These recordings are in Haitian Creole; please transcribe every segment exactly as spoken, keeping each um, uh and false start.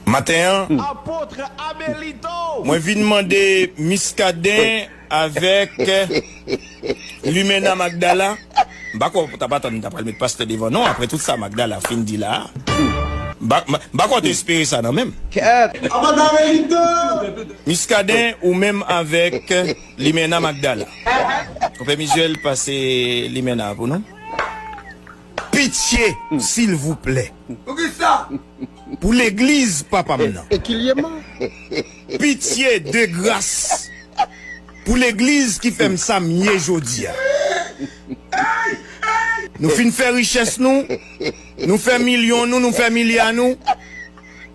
Maten an, mwen vin mande Miskaden avèk Limena Magdala. M pa kwè w t ap atann m ta pral met pastè devan non, apre tout sa Magdala fin di la a. M pa, m pa, m pa kwè w te espere sa nan menm. Miskaden, ou menm avèk Limena Magdala. Konpè Mizyèl, pase Limena pou nou. Pitye, silvouplè. Pou legliz papa m nan. Pitye, de gras. Pou legliz ki fè m sa m ye jodi a. Nou fin fè richès nou, nou fè milyon nou, nou fè milya nou.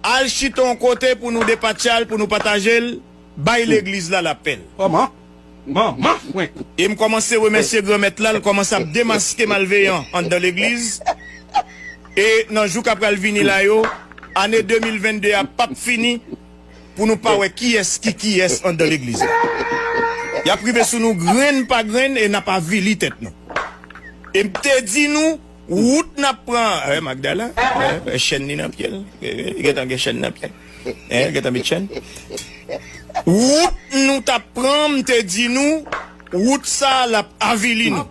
Al chita yon kote pou nou depatcha l, pou nou pataje l. Bay legliz la lapè l. Kòman? Manman frenk. E m kòmanse remèsye Granmèt la, l kòmanse ap demaske malveyan anndan legliz. E nan jou k ap pral vini la yo, ane de mil vennde a p ap fini pou nou pa wè kiyès ki kiyès anndan legliz la. Y ap rive sou nou grenn pa grenn e n ap avili tèt nou. E m te di nou, wout n ap pran, eh, Magdala, eh, chèn li nan pye l. Eh, gentan gen chèn nan pye l. Eh, gentan met chèn. Wout nou t ap pran, m te di nou, wout sa a l ap avili nou.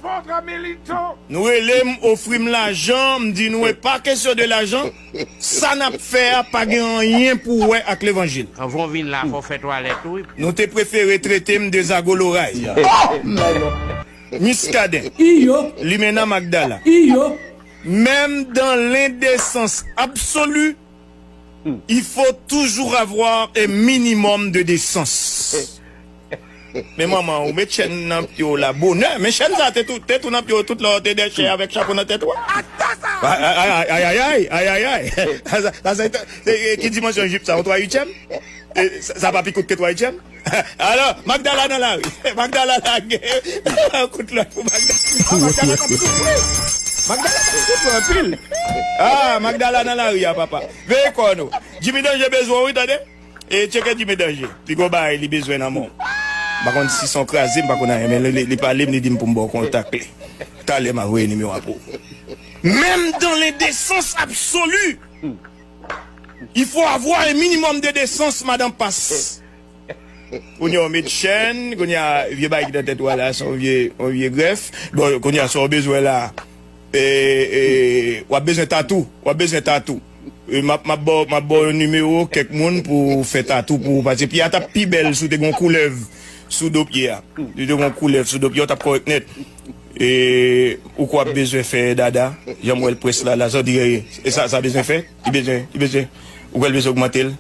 Nou rele m, ofri m lajan, m di nou, e pa kesyon de lajan. Sa n ap fè a, pa gen anyen pou wè ak levanjil. Anvan w vin la, fò w fè twalèt ou, wi. Nou te prefere trete m de zagoloray. Miskaden, Limena Magdala, même dans l'indécence absolue, il faut toujours avoir un minimum de décence. Men manman, ou met chèn nan pye w la bonè. Men chèn sa te tou, te tou nan pye w tout lè w te dèchè avèk chapo nan tèt ou a. Ayayay, ayayay. Sa, sa, sa, se, se, ki dimansyon jip sa? Yon twa uityèm? E, sa, sa pa pi kout ke twa uityèm? Alò, Magdala nan lari. Magdala lage. Kout lòt pou Magdala. Ah, Magdala t ap soufri. Magdala t ap soufri anpil. Ah, Magdala nan lari a, papa. Veye kò nou. Jimmy Danger bezwen w, wi, tande. E tcheke Jimmy Danger. Li gon bagay li bezwen nan men w. M pa konn si se yon kraze, m pa konn anyen, men li, li, li pale m, li di m pou m ba w kontak li. Talè m a voye nimewo a pou ou. Même dans l'indécence absolue, il faut avoir un minimum de décence, madan Pas. Kounye a w met chèn, kounye a vye bagay ki nan tèt ou a la, se yon vye, yon vye grèf. Bon, kounye a sa w bezwen la, e, e, w ap bezwen tatou, w ap bezwen tatou. E, m ap, m ap ba w, m ap ba w yon nimewo kèk moun pou fè tatou pou ou, paske pye a t ap pi bèl si w te gen yon koulèv sou do pye a. Si w te gen yon koulèv sou do pye a, w t ap kòrèk nèt. E, ou kwè w ap bezwen fè dada, jan m wè l près la, la, sa w di, e, e sa, sa bezwen fè? Li bezwen, li bezwen, ou kwè l bezwen ogmante l?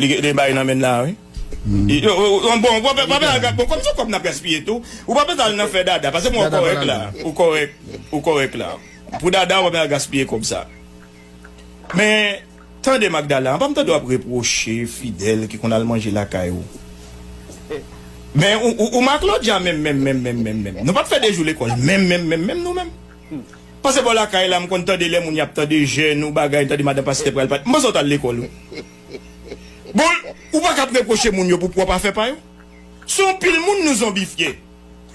Li gen, li gen bagay nan men l la, wi. Li, yo, yo, yo, bon, bon, bon, bon, bon, bon, kòm se kòb n ap gaspiye tou, ou pa bezwen al nan fè dada, paske mwen ou kòrèk la, ou kòrèk, ou kòrèk la. Pou dada, ou pa bezwen al gaspiye kòb sa. Men, tande Magdala, an pa m tande w ap repwoche Fidèl ki konn al manje lakay ou. Men, ou, ou, ou Maklodya menm, menm, menm, menm, menm, menm. Nou pa t fè de jou lekòl, menm, menm, menm, menm, nou menm. Pase bò lakay la, m konn tande lè moun y ap tande jèn ou bagay, tande madan pastè pral pale. M panse w t al lekòl, wi. Bon, ou pa ka ap repwoche moun yo pou pwòp afè pa yo. Se yon pil moun nou zonbifye.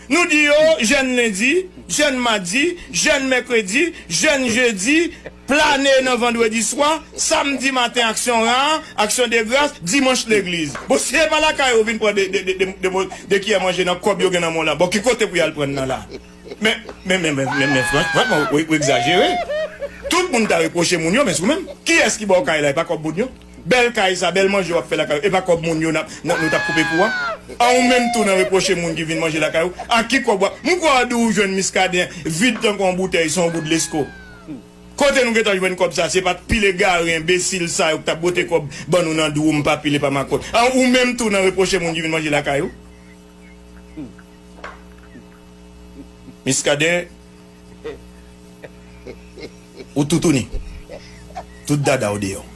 Nou di yo, jèn lendi, jèn madi, jèn mèkredi, jèn jedi, plane nan vandredi swa, samdi maten aksyon ra, aksyon de gras, dimanch legliz. Bon, si se pa lakay ou vin pran de, de, de, de, de, de kiyè manje nan kòb yo gen nan men w la, bon, ki kote pou y al pran nan la? Men, men, men, men, men, men, franch-, franchman, ou, ou egzajere. Tout moun ta repwoche moun yo, men se ou menm. Kiyès ki ba w kay la, e pa kòb moun yo? Bèl kay sa, bèl manje w ap fè lakay ou, e pa kòb moun yo n ap, n ap, nou t ap koupe kou a? A ou menm tou nan repwoche moun ki vin manje lakay ou? A ki kòb w ap, m kwè w di w jwenn Miskaden vid tankou yon boutèy, se yon goud lesko. Kote nou gentan jwenn kòb sa? Se pa t pil egare, enbesil sa yo k t ap bwote kòb ban nou nan dwou, m pa pile pa makòt. A ou menm tou nan repwoche moun ki vin manje lakay ou? Miskaden, ou toutouni. Tout dada w deyò.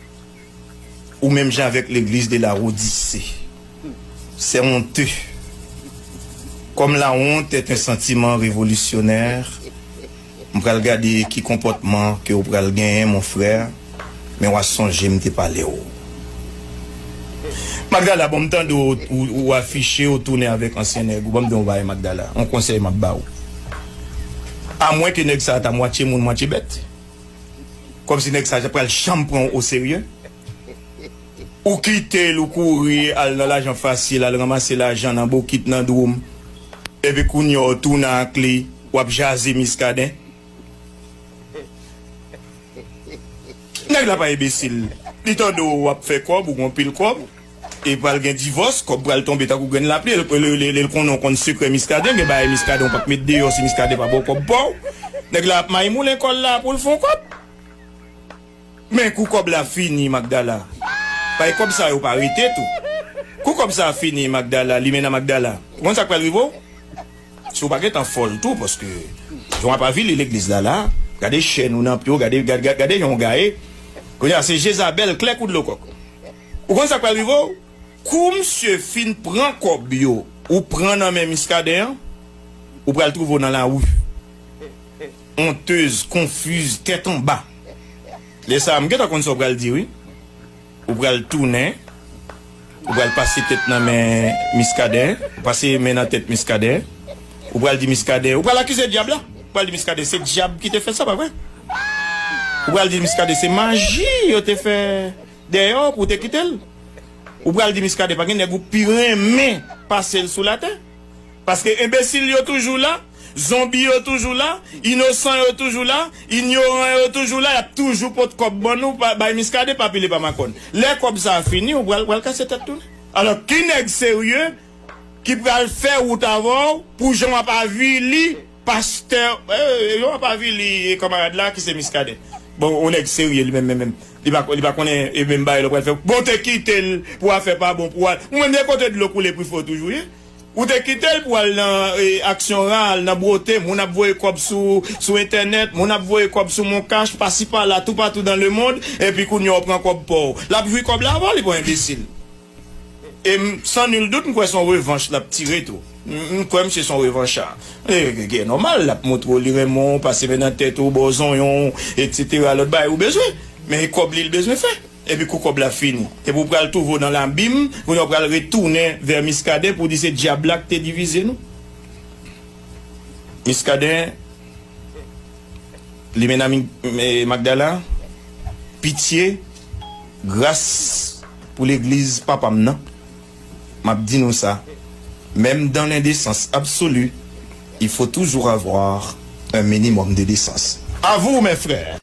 Ou menm jan avèk l'église de la Odyssée. C'est honteux. Comme la honte est un sentiment révolutionnaire, m pral gade ki konpòtman ke w pral genyen, mon frè. Men w a sonje m te pale w. Magdala, bon, m tande w, ou, ou afiche, ou tounen avèk ansyen nèg ou. Ban m di w yon bagay, Magdala. Yon konsèy m ap ba w. Amwen ke nèg sa a ta mwatye moun, mwatye bèt. Kòmsi nèg sa a pral janm pran w oserye. Ou kite l, ou kouri al nan lajan fasil, al ranmase lajan nan bokit, nan dwoum. Epi kounye a w tounen ak li, w ap jaze Miskaden. Nèg la pa enbesil. Li tande w ap fè kòb, ou gon pil kòb. E pral gen divòs, kòb pral tonbe tankou grenn lapli. L, l, l, l konnen w konn sekrè Miskaden, gen bagay Miskaden w p ap met deyò si Miskaden pa ba w kòb pa w. Nèg la ap may moulen kò l la pou l fè yon kòb. Men kou kòb la fini, Magdala. Bay kòb sa yo pa rete tou. Kou kòb sa fini, Magdala, Limena Magdala. Ou konn sa k pral rive w? Si w pa gentan fòl tou, paske jan w ap avili legliz la la, gade chèn ou nan pye w, gade, gade, gade, gade jan w gaye. Kounye a, se Jezabèl klè kou dlo kòk. Ou konn sa k pral rive w? Kou misye fin pran kòb yo, ou pran nan men Miskaden an, ou pral twouve w nan lari. Onteuse, confuse, tèt anba. Lè sa a, m gentan konn sa w pral di, wi. Ou pral tounen, ou pral pase tèt nan men Miskaden, ou pase men nan tèt Miskaden, ou pral di Miskaden, ou pral akize dyab la. Ou pral di Miskaden, se dyab ki te fè sa, pa vre? Ou pral di Miskaden, se maji yo te fè dèyè w pou w te kite l. Ou pral di Miskaden pa gen nèg ou pi renmen pase l sou latè. Paske enbesil yo toujou la, zonbi yo toujou la, inosan yo toujou la, inyoran yo toujou la, y ap toujou pot kòb ban nou, pa, bay Miskaden pa pile pa makòn. Lè kòb sa a fini, ou pral, pral kase tèt tounen. Alò, ki nèg serye ki pral fè wout avè w pou jan w ap avili pastè, eh, jan w ap avili kanmarad la ki se Miskaden? Bon, yon nèg serye li menm, menm, menm. Li pa, li pa konnen e menm bagay la w pral fè. Bon, te kite l pou afè pa bon pou al. Ou menm de kote dlo koule pi fò toujou ye. Ou te kite l pou al nan, eh, aksyon ra, al nan bwote, moun ap voye kòb sou, sou entènèt, moun ap voye kòb sou Moncash, pasi pala, toupatou dan lemond, epi kounye a w pran kòb pa w. L ap jwi kòb la avè w, li pa enbesil. E m, san nil dout, m kwè se yon revanch l ap tire tou. M, m kwè misye se yon revancha. E, e, e nòmal, l ap montre w li renmen w, pase men nan tèt ou, ba w zonyon, etsetera, lòt bagay ou bezwen. Men e kòb li l bezwen fè. Epi kou kòb la fini. Epi w pral twouve w nan labim, kounye a w pral retounen vè Miskaden pou w di se dyab la k te divize nou. Miskaden, Limena Mi-, eh, Magdala, pitye, gras pou legliz papa m nan. M ap di nou sa, même dans l'indécence absolue, il faut toujours avoir un minimum de décence. À vous, mes frères.